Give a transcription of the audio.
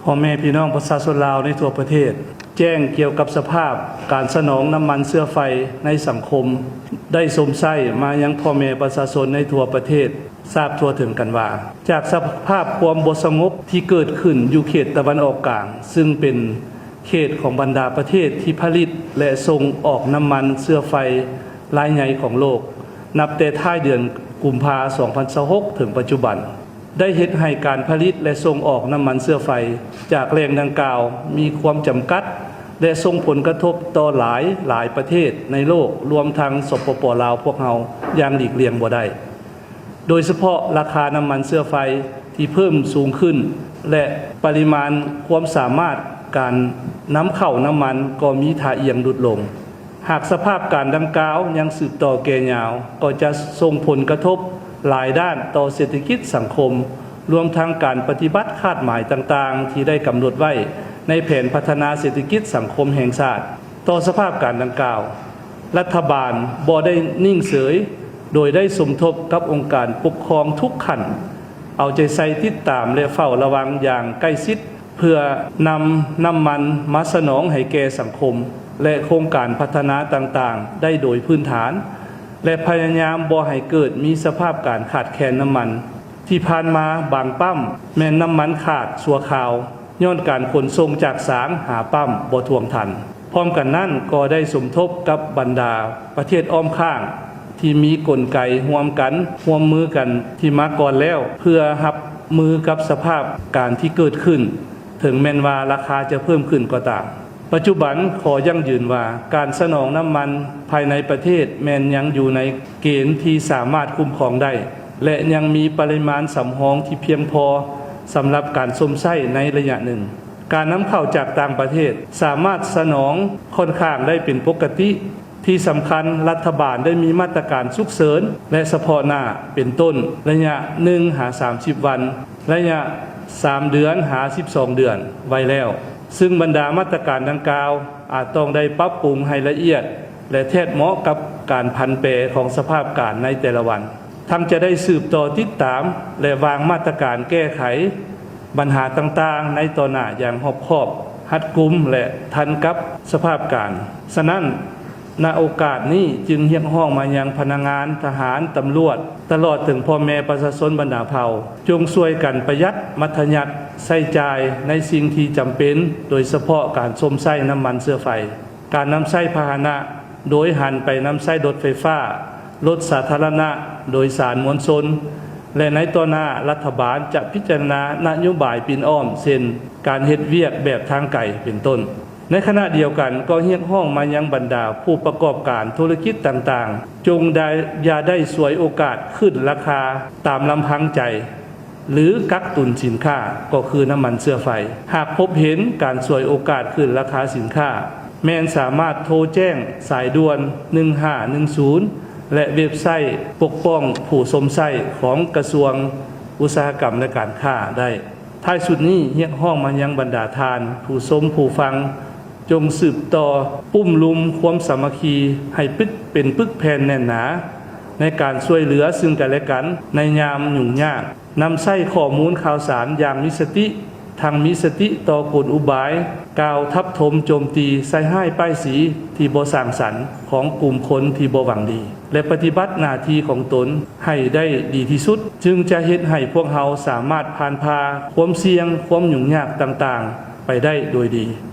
ພໍ່ແມ່ພີ່ນ້ອງປະຊາຊົນລາວໃນທົ່ວປະເທດ ແຈ້ງກ່ຽວກັບສະພາບການສະໜອງນ້ຳມັນເຊື້ອໄຟໃນສັງຄົມ ໄດ້ຊົມໃຊ້ມາຍັງພໍ່ແມ່ປະຊາຊົນໃນທົ່ວປະເທດ ຊາບທົ່ວເຖິງກັນວ່າ ຈາກສະພາບຄວາມບໍ່ສະຫງົບທີ່ເກີດຂຶ້ນຢູ່ເຂດຕາເວັນອອກກາງ ຊຶ່ງເປັນເຂດຂອງບັນດາປະເທດທີ່ຜະລິດ ແລະ ສົ່ງອອກນ້ຳມັນເຊື້ອໄຟລາຍໃຫຍ່ຂອງໂລກ ນັບແຕ່ທ້າຍເດືອນກຸມພາ ສອງພັນຊາວຫົກ ເຖິງປັດຈຸບັນ ໄດ້ເຮັດໃຫ້ການຜະລິດ ແລະ ສົ່ງອອກນ້ຳມັນເຊື້ອໄຟຈາກແຫຼ່ງດັ່ງກ່າວມີຄວາມຈຳກັດ ແລະ ສົ່ງຜົນກະທົບຕໍ່ຫຼາຍ, ຫຼາຍປະເທດໃນໂລກ ລວມທັງ ສປປ ລາວ ພວກເຮົາຢ່າງຫຼີກລ່ຽງບໍ່ໄດ້. ໂດຍສະເພາະລາຄານ້ຳມັນເຊື້ອໄຟທີ່ເພີ່ມສູງຂຶ້ນ ແລະ ປະລິມານຄວາມສາມາດການນຳເຂົ້ານ້ຳມັນກໍມີທ່າອ່ຽງຫຼຸດລົງ. ຫາກສະພາບການດັ່ງກ່າວຍັງສືບຕໍ່ແກ່ຍາວ, ກໍຈະສົ່ງຜົນກະທົບຫຼາຍດ້ານຕໍ່ເສດຖະກິດສັງຄົມ, ລວມທັງການປະຕິບັດຄາດໝາຍຕ່າງໆ ທີ່ໄດ້ກຳນົດໄວ້ໃນແຜນພັດທະນາເສດຖະກິດສັງຄົມແຫ່ງຊາດ. ຕໍ່ສະພາບການດັ່ງກ່າວ, ລັດຖະບານບໍ່ໄດ້ນິ່ງເສີຍ, ໂດຍໄດ້ສົມທົບກັບອົງການປົກຄອງທຸກຂັ້ນ, ເອົາໃຈໃສ່ຕິດຕາມ ແລະ ເຝົ້າລະວັງຢ່າງໃກ້ຊິດ ເພື່ອນຳນ້ຳມັນມາສະໜອງໃຫ້ແກ່ສັງຄົມ ແລະ ໂຄງການພັດທະນາຕ່າງໆ ໄດ້ໂດຍພື້ນຖານ ແລະ ພະຍາຍາມບໍ່ໃຫ້ເກີດມີສະພາບການຂາດແຄນນ້ຳມັນ. ທີ່ຜ່ານມາບາງປ້ຳແມ່ນນ້ຳມັນຂາດຊົ່ວຄາວ ຍ້ອນການຂົນສົ່ງຈາກສາງຫາປ້ຳບໍ່ທ່ວງທັນ. ພ້ອມກັນນັ້ນກໍໄດ້ສົມທົບກັບບັນດາປະເທດອ້ອມຂ້າງ ທີ່ມີກົນໄກຮ່ວມກັນ, ຮ່ວມມືກັນທີ່ມາກ່ອນແລ້ວ ເພື່ອຮັບມືກັບສະພາບການທີ່ເກີດຂຶ້ນ, ເຖິງແມ່ນວ່າລາຄາຈະເພີ່ມຂຶ້ນກໍຕາມ. ປັດຈຸບັນຂໍຢັ້ງຢືນວ່າ ການສະໜອງນ້ຳມັນພາຍໃນປະເທດແມ່ນຍັງຢູ່ໃນເກນທີ່ສາມາດຄຸ້ມຄອງໄດ້ ແລະ ຍັງມີປະລິມານສຳຮອງທີ່ພຽງພໍສຳລັບການຊົມໃຊ້ໃນໄລຍະໜຶ່ງ. ການນຳເຂົ້າຈາກຕ່າງປະເທດສາມາດສະໜອງຂ້ອນຂ້າງໄດ້ເປັນປົກກະຕິ. ທີ່ສຳຄັນ, ລັດຖະບານໄດ້ມີມາດຕະການສຸກເສີນ ແລະ ສະເພາະໜ້າ, ເປັນຕົ້ນ ໄລຍະໜຶ່ງຫາສາມສິບວັນ, ໄລຍະສາມເດືອນຫາສິບສອງເດືອນ ໄວ້ແລ້ວ, ຊຶ່ງບັນດາມາດຕະການດັ່ງກ່າວ ອາດຕ້ອງໄດ້ປັບປຸງໃຫ້ລະອຽດ ແລະ ແທດເໝາະກັບການຜັນແປຂອງສະພາບການໃນແຕ່ລະວັນ. ທັງຈະໄດ້ສືບຕໍ່ຕິດຕາມ ແລະ ວາງມາດຕະການແກ້ໄຂບັນຫາຕ່າງໆໃນຕໍ່ໜ້າຢ່າງຮອບຄອບ, ຮັດກຸມ ແລະ ທັນກັບສະພາບການ. ສະນັ້ນ, ນະໂອກາດນີ້ຈຶ່ງຮຽກຮ້ອງມາຍັງພະນັກງານທະຫານ, ຕຳຫຼວດ, ຕະຫຼອດເຖິງພໍ່ແມ່ປະຊາຊົນບັນດາເຜົ່າ, ຈົ່ງຊ່ວຍກັນປະຢັດ, ມັດທະຍັດໃຊ້ຈ່າຍໃນສິ່ງທີ່ຈຳເປັນ, ໂດຍສະເພາະການຊົມໃຊ້ນ້ຳມັນເຊື້ອໄຟ. ການນຳໃຊ້ພາຫະນະ ໂດຍຫັນໄປນຳໃຊ້ລົດໄຟຟ້າ, ລົດສາທາລະນະໂດຍສານມວນຊົນ ແລະ ໃນຕໍ່ໜ້າ ລັດຖະບານຈະພິຈາລະນານະໂຍບາຍປິ່ນອ້ອມ ເຊັ່ນ ການເຮັດວຽກແບບທາງໄກ ເປັນຕົ້ນ. ໃນຂະນະດຽວກັນກໍຮຽກຮ້ອງມາຍັງບັນດາຜູ້ປະກອບການທຸລະກິດຕ່າງໆ, ຈົ່ງໄດ້, ຢ່າໄດ້ສວຍໂອກາດຂຶ້ນລາຄາຕາມລຳພັງໃຈ ຫຼື ກັກຕຸນສິນຄ້າ ກໍຄືນ້ຳມັນເຊື້ອໄຟ. ຫາກພົບເຫັນການສວຍໂອກາດຂຶ້ນລາຄາສິນຄ້າ, ແມ່ນສາມາດໂທແຈ້ງສາຍດ່ວນ ໜຶ່ງຫ້າໜຶ່ງສູນ ແລະ ເວັບໄຊປົກປ້ອງຜູ້ຊົມໃຊ້ຂອງກະຊວງອຸດສາຫະກຳ ແລະ ການຄ້າໄດ້. ທ້າຍສຸດນີ້, ຮຽກຮ້ອງມາຍັງບັນດາທ່ານຜູ້ຊົມຜູ້ຟັງ, ຈົ່ງສືບຕໍ່ປຸ້ມລຸມຄວາມສາມັກຄີໃຫ້ປຶກ, ເປັນປຶກແຜ່ນແໜ້ນໜາ ໃນການຊ່ວຍເຫຼືອຊຶ່ງກັນແລະກັນໃນຍາມຫຍຸ້ງຍາກ. ນຳໃຊ້ຂໍ້ມູນຂ່າວສານຢ່າງມີສະຕິ, ທັງມີສະຕິຕໍ່ກົນອຸບາຍ, ກ່າວທັບຖົມໂຈມຕີ, ໃສ່ຮ້າຍປ້າຍສີທີ່ບໍ່ສ້າງສັນຂອງກຸ່ມຄົນທີ່ບໍ່ຫວັງດີ ແລະ ປະຕິບັດໜ້າທີ່ຂອງຕົນໃຫ້ໄດ້ດີທີ່ສຸດ, ຈຶ່ງຈະເຮັດໃຫ້ພວກເຮົາສາມາດຜ່ານຜ່າຄວາມສ່ຽງ, ຄວາມຫຍຸ້ງຍາກຕ່າງໆໄປໄດ້ໂດຍດີ.